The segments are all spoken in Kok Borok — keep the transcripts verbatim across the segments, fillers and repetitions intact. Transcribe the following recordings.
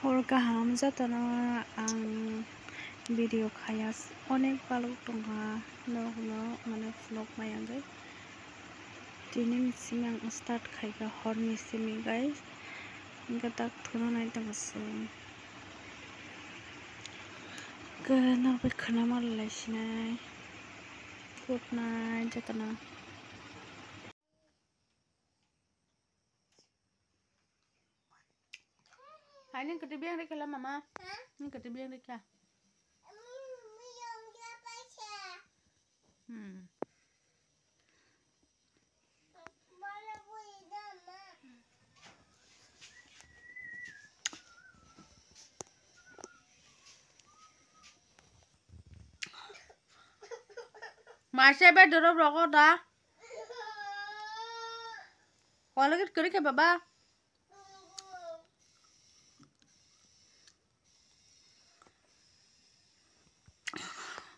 Hor kaham jotono ang video khaya, onek balok tongkha norokno mane vlog mai wngwi. Tini ni simi ang start khaikha horni simi guys, hwnkhe tak thuno nai tongo chwng. Hwnkhe norok bai khwnama lai sinai. Good night jotono. Hai, nini kwtwi biyang rikha la mama? Ha? Nini kwtwi biyang rikha? Hmm. Masa bai dorop rogo da. Kolgit kwrwi khe baba.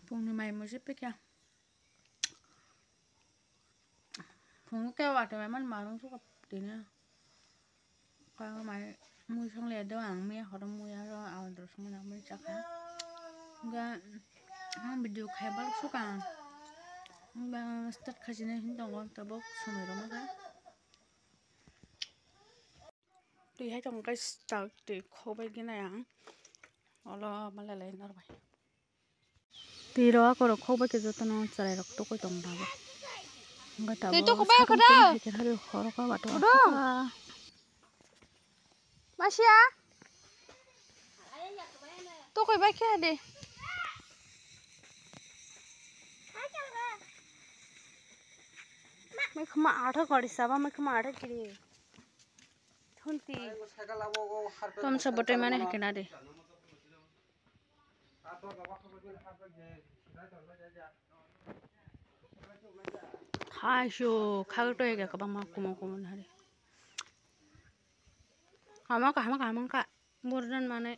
Pungni mai musi pekya. Phungo khe watwi mai man marung suka tini. Kha mai mui song le do ang mui horom mui aro awadro song na mui chakha. Ga ang video khai bal suka. Ga start khajine hin tongo tabuk somoi rok ma ga. Twi hai tongo guys, tak twi khoboi gina yang. Olo malai lai norbai. Twi rok akorok khoboi khe jotono chwrai rok tokoi tongo tabuk. Hwnkhe tabuk twi tokoi bai sakang khe da? Twi hai khe hari khoro kha bato. Udo. Masia. Tokoi bai khe hadi. Mai khama atha gari saba mai khama atha kiri. Thunti. Tom sa bote mane hake na de. Hai shu khagto ega kabang ma kumo kumo na de. Hama ka hama ka hama ka. Borjan mane